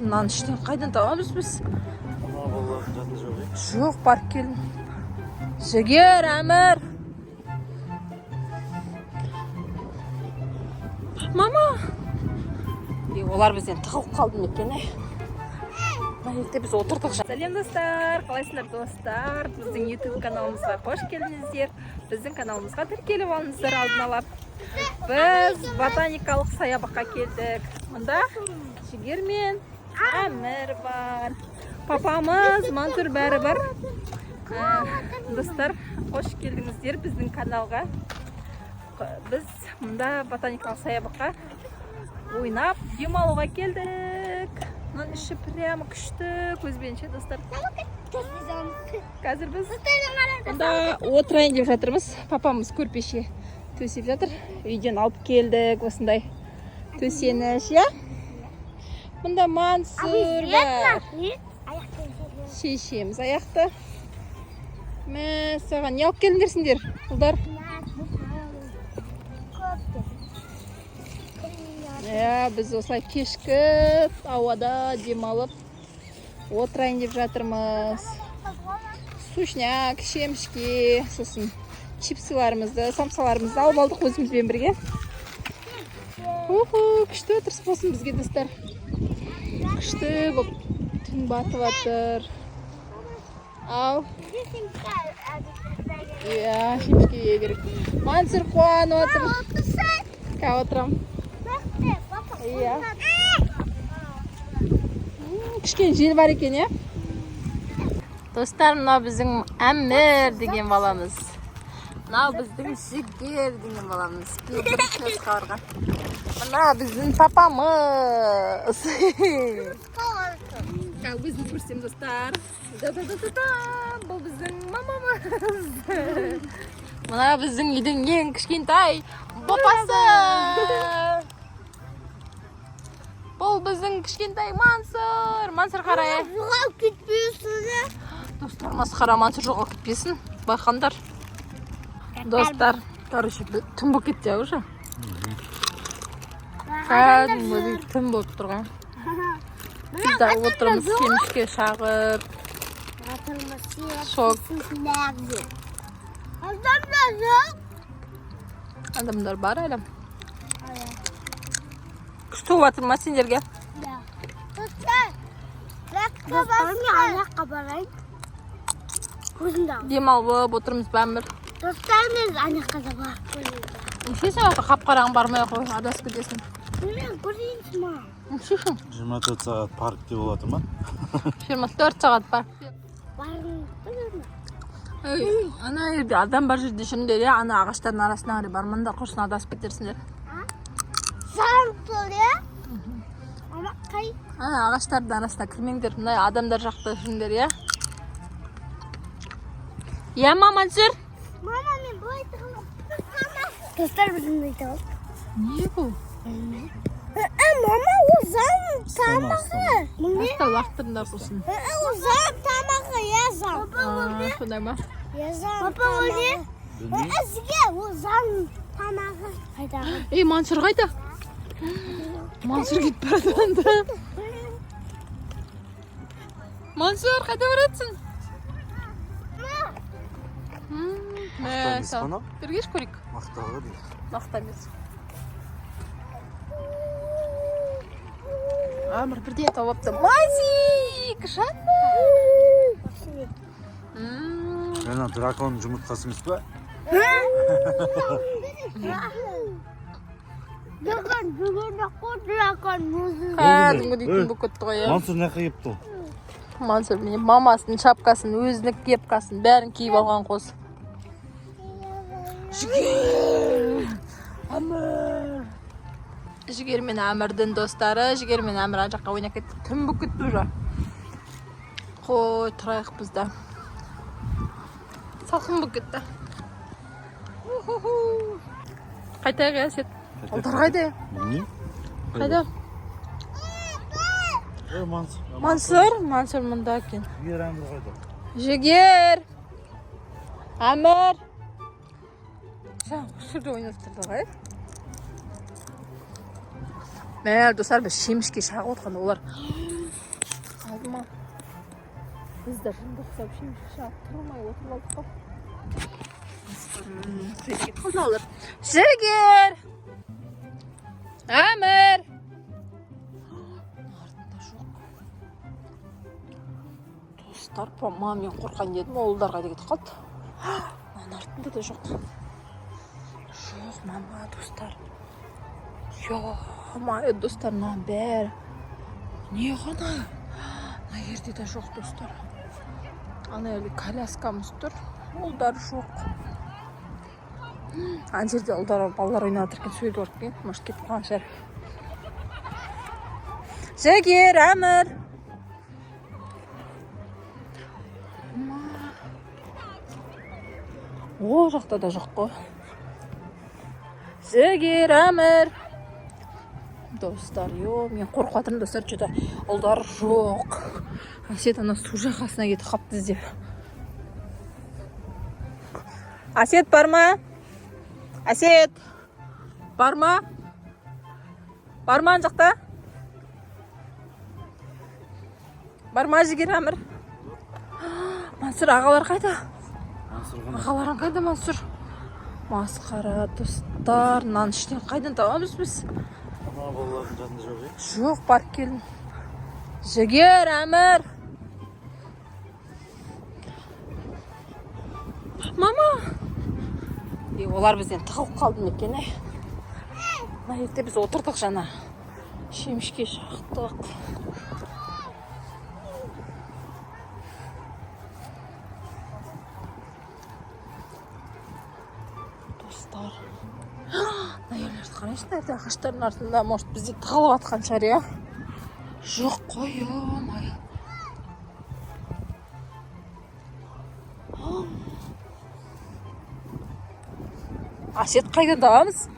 Мынаның ішінен қайдан табамыз біз? Мына балалардың жатын жоқ, е? Жоқ, барып келдім. Жігер, Әмір. Мама. Е, олар бізден тығылып қалды ма екен, ей? Мына жерде біз отырдық. Сәлем, достар! Қалайсыңдар, достар? Біздің YouTube каналымызға қош келдіңіздер. Біздің каналымызға тіркеліп алыңыздар алдын ала. Біз ботаникалық саябаққа келдік. Мұнда Жігер мен Әмір бар. Папамыз, Мансұр, бәрі бар. Достар, қош келдіңіздер біздің каналға. Біз мұнда ботаникалық саябаққа ойнап, демалуға келдік. Мынаның іші прямо күшті көзбен ше, достар. Қазір біз мұнда отырайын деп жатырмыз. Папамыз көрпеше төсеп жатыр. Үйден алып келдік осындай төсеніш, иә? Мұнда Мансұр бар. Шешеміз аяқты. Мәссаған, не алып келдіңдер сендер, ұлдар? Иә, біз осылай кешкі ауада демалып отырайын деп жатырмыз. Сушняк, шемішке, сосын чипсыларымызды, самсаларымызды алып алдық өзімізбен бірге. Уху, күшті отырыс болсын бізге, достар. Күшті болып түн батып жатыр. Ал, иә, шемішке керек. Мансұр қуанып отыр. Қазір отырамын. Иә. Кішкене жел бар екен, иә? Достар, мынау біздің Әмір деген баламыз. Мынау біздің Жігер деген баламыз. Биыл бірінші классқа барған. Мына біздің папамыз. Қазір өзін көрсетемін, достар. Да-да-да-да-да. Бұл біздің мамамыз. Мына біздің үйдің ең кішкентай папасы. Бұл біздің кішкентай Мансұр. Мансұр, қарай. Жоғалып кетпейсің. Достар, масқара, Мансұр жоғалып кетпесін. Байқаңдар. Достар, короче, түн болып кетті уже. Кәдімгідей түн болып тұрған. Біз де отырмыз кемішке шағып. Шок. Адамдар жоқ. Адамдар бар әлі. Күшті болып жатыр ма сендерге? Достар, достар, мен аяққа барайын. Өзімді ал. Демалып отырмыз бәрімір. Достар, мен аяққа да барып көрейін. Неше сағатқа қап-қараңғы, бармай ақ қой, адасып кетесің. Мен көрейінші ма? Нешесің? 24 сағат паркте болады ма? 24 сағат бар. Барғым келмей. Ей, ана жерде адам бар жерде жүріңдер, иә, ана ағаштардың арасына қарай бармаңдар, құрсын, адасып кетерсіңдер. Саған тұр, иә? Ама қай? Ана ағаштардың арасына кірмеңдер, мына адамдар жақта жүріңдер, иә? Иә, ма, Мансұр? Мама, мен былай тығылып. Достар, біз мындай тығылып. Не бұл? Мама, ол заң тамағы. Міне. Аста лақтырыңдар құрсын. Ол заң тамағы, иә, заң. А, сондай ма? Иә, заң. Папа, ол не? Білмеймін. Сізге ол заң тамағы. Қайдағы? Ей, Мансұр қайда? Мансұр кетіп бара жатыр. Мансұр, қайда баратсың? Мақта емес па анау? Бергеш, көрейік. Мақта ғой деймін. Мақта емес. Әмір бірдеңе тауып алыпты. Мазик, жаным. Ана драконның жұмыртқасы емес па? Дракон, бүгін қой, дракон өзі. Кәдімгідей түн болып кетті ғой, иә. Мансұр мына жаққа келіпті ғой. Мансұр міне мамасының шапкасын, өзінің кепкасын, бәрін киіп алған қос. Жігер! Әмір! Жігер мен Әмірдің достары, Жігер мен Әмір ана жаққа ойнап кетті. Түн болып кетті уже. Қой, тұрайық біз де. Салқын болып кетті. Уху-ху. Қайтайық, иә, Сет? Ұлдар қайда? Білмеймін. Қайда? Ей, Мансұр. Мансұр? Мансұр мұнда екен. Жігер, Әмір қайда? Жігер! Әмір! Жаңа осы жерде ойнап тұрды ғой. Мә, достар, біз шемішке шағып отқанда олар қалды ма? Біз де жынды ұқсап шемішке шағып тұрмай отырып алдық қой. Кетіп қалды олар. Жігер! Әмір! Артында жоқ. Достар, по-моему, мен қорқайын дедім, ол ұлдар қайда кетіп қалды? Мынаның артында да жоқ. Жоқ, мама, достар. Ё-моё, достар, мынаның бәрі. Не ғана? Мына жерде де жоқ, достар. Ана жерде коляскамыз тұр. Ұлдар жоқ. Ана жерде ұлдар балалар ойнап жатыр екен, сол жерге барып келейін. Может, кетіп қалған шығар. Жігер, Әмір. Ол жақта да жоқ қой. Жігер, Әмір. Достар, ё, мен қорқып жатырмын, достар, что-то ұлдар жоқ. Әсет ана су жағасына кетіп қалыпты іздеп. Әсет бар ма? Әсет бар ма? Бар ма ана жақта? Бар ма, Жігер, Әмір? Мансұр, ағалар қайда? Ағаларың қайда, Мансұр? Масқара, достар, мынаның ішінен қайдан табамыз біз? Ана балалардың жанында жоқ, е? Жоқ, барып келдім. Жігер, Әмір. Мама. Е, олар бізден тығылып қалды ма екен, ей? Мына жерде біз отырдық жаңа. Шемішке шақтық. Достар. Мына жерлерді қарайшы, мына жерде ағаштардың артында, может, бізде тығылып жатқан шығар, иә? Жоқ қой, ё-моё. Әсет, қайдан табамыз?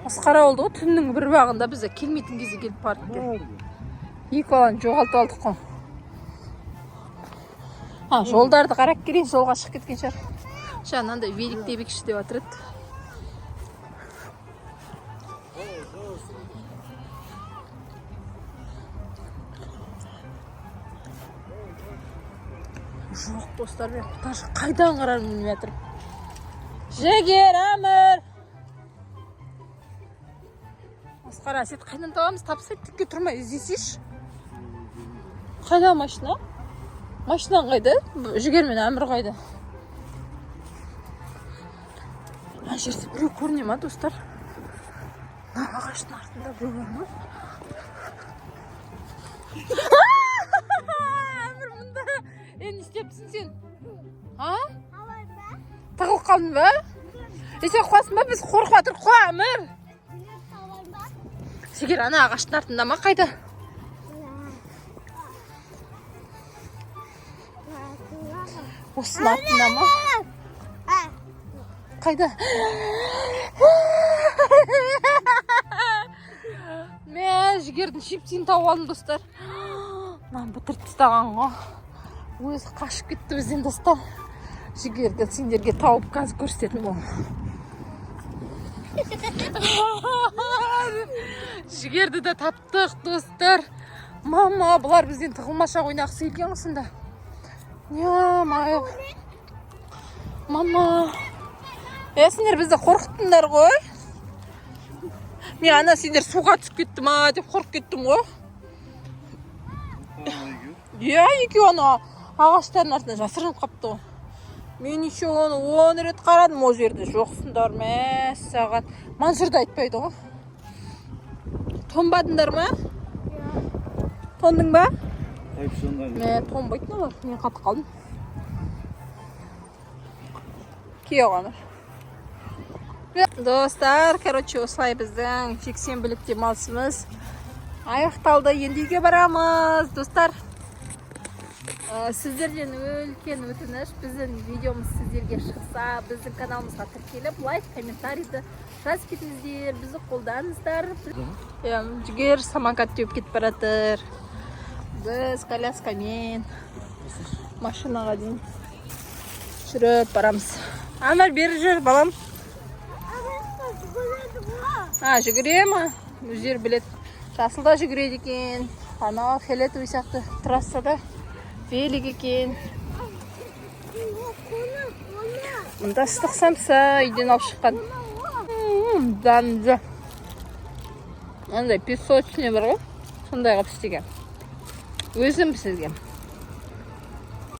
Масқара болды ғой, түннің бір уағында бізде келмейтін кезде келіп паркке. Екі баланы жоғалтып алдық қой. А, жолдарды қарап келейін, жолға шығып кеткен шығар. Жаңа мынандай велик тебекші деп жатыр еді. Жоқ, достар, мен даже қайдан қарарымды білмей жатырмын. Жігер, Әмір. Масқара, Әсет, қайдан табамыз? Тапсай, түкке тұрмай іздесейші. Қайда машина? Машинаң қайда? Жігер мен Әмір қайда? Ана жерде біреу көріне ма, достар? Мына ағаштың артында біреу бар ма? Әмір мұнда. Е, не істепсің сен? А? Тығылып қалдың ба? Е, сен қуасың ба? Біз қорқып жатырмық қой, Әмір. Жігер, ана ағаштың артында ма? Қайда? Осының артында ма? Қайда? Мә, Жігердің чипсін тауып алдым, достар. Мынаны бітіріп тастаған ғой. Өзі қашып кетті бізден, достар. Жігерді сендерге тауып қазір көрсететін боламын. Жігерді де таптық, достар. Мама, бұлар бізден тығылмашақ ойнағысы келген ғой сонда. Ё-моё. Мама. Е, сендер бізді қорқыттыңдар ғой. Мен ана сендер суға түсіп кетті ма деп қорқып кеттім ғой. Иә, екеуі ана ағаштардың артына жасырынып қапты ғой. Мен еще оны 10 рет қарадым, ол жерде жоқсыңдар, мәссаған. Мансұр да айтпайды ғой. Тоңбадыңдар ма? Тоңдың ба? Мә, тоңбайтын олар, мен қатып қалдым. Кие ғой. Достар, осылай біздің жексенбілік демалысымыз аяқталды. Енді үйге барамыз, достар. Сіздерден үлкен өтініш, біздің видеомыз сіздерге шықса, біздің каналымызға тіркеліп, лайк, комментарийді жазып кетіңіздер, бізді қолдаңыздар. Иә, Жігер самокат теуіп кетіп бара жатыр. Біз коляскамен машинаға дейін жүріп барамыз. Әмір, бері жүр, балам. А, жүгіре ма? Өздері біледі. Жасыл да жүгіреді екен. Анау фиолетовый сияқты трассада велик екен. Мында ыстық самса үйден алып шыққан. Дәмді. Андай песочный бар ғой, сондай қылып істеген, өзім пісіргем.